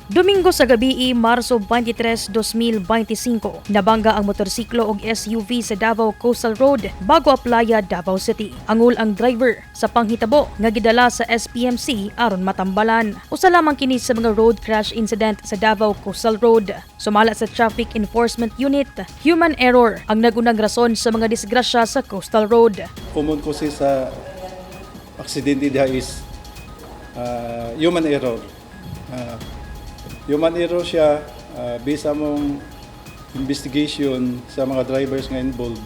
Domingo sa gabi, Marso 23, 2025, nabangga ang motorsiklo og SUV sa Davao Coastal Road, Bago Aplaya, Davao City. Angol ang driver sa panghitabo nga gidala sa SPMC aron matambalan. Usa lamang kini sa mga road crash incident sa Davao Coastal Road. Sumala sa Traffic Enforcement Unit, human error ang nagunang rason sa mga disgrasya sa Coastal Road. Common kasi sa aksidente diha is human error. Human error siya based sa among investigation sa mga drivers nga involved.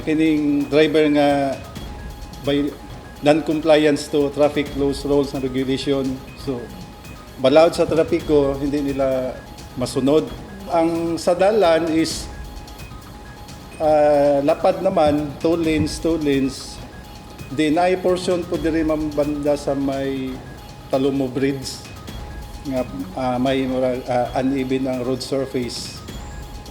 Kining driver nga by non-compliance to traffic laws, rules and regulation. So, balaod sa trapiko, hindi nila masunod. Ang sa dalan is lapad naman, two lanes, two lanes. Di na portion po diri, ma'am, banda sa may Talomo Bridge nga may murag uneven ang road surface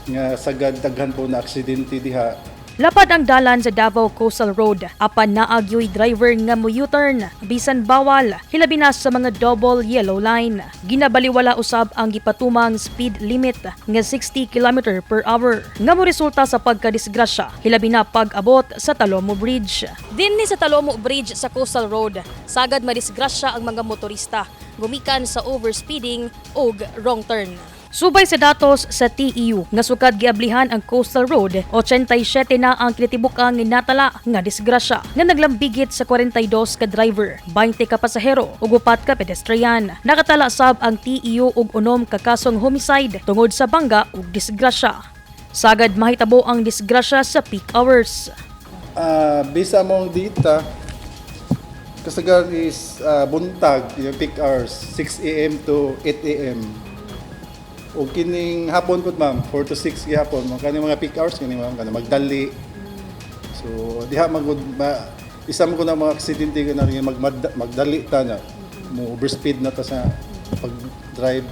nga sagad daghan po na aksidente diha. Lapad ang dalan sa Davao Coastal Road apan naa gyoy driver nga mo U-turn bisan bawal, hilabi na sa mga double yellow line. Ginabaliwala usab ang gipatumang speed limit nga 60 km per hour nga moresulta sa pagkadisgrasya, hilabi na pag-abot sa Talomo Bridge. Dinhi sa Talomo Bridge sa Coastal Road, sagad madisgrasya ang mga motorista gumikan sa overspeeding ug wrong turn. Subay sa datos sa TEU nga sukad giablihan ang Coastal Road, 87 na ang kinatibuk-ang natala nga disgrasya nga naglambigit sa 42 ka driver, 20 ka pasahero ug 4 ka pedestrian. Nakatala sab ang TEU og 6 ka kasong homicide tungod sa bangga ug disgrasya. Sagad mahitabo ang disgrasya sa peak hours. Based sa among data, kasagaran is buntag, yung peak hours, 6 a.m. to 8 a.m. O kining hapon po, ma'am, 4 to 6 gihapon, mga kaning mga peak hours kini, ma'am, kana magdali. So diha magud ma, isa mo ko na mga aksidente kana nga magdali ta na mo overspeed na ta sa pag-drive.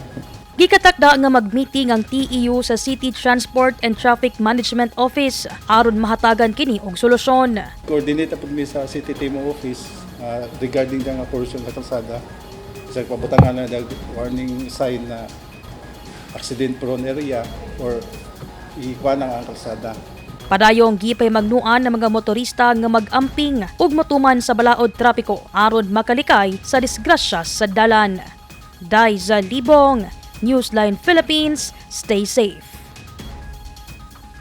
Gikatakda nga mag-meeting ang TEU sa City Transport and Traffic Management Office aron mahatagan kini og solusyon. Coordinate na pud mi sa City Team Office regarding nga portion sa kalsada. Sa pabutangan na warning sign na accident prone area or ikuan ang kalsada. Padayong gipay magnuan ng mga motorista nga mag-amping ug motuman sa balaod trapiko aron makalikay sa disgrasya sa dalan. Daiza Libong, Newsline Philippines, stay safe.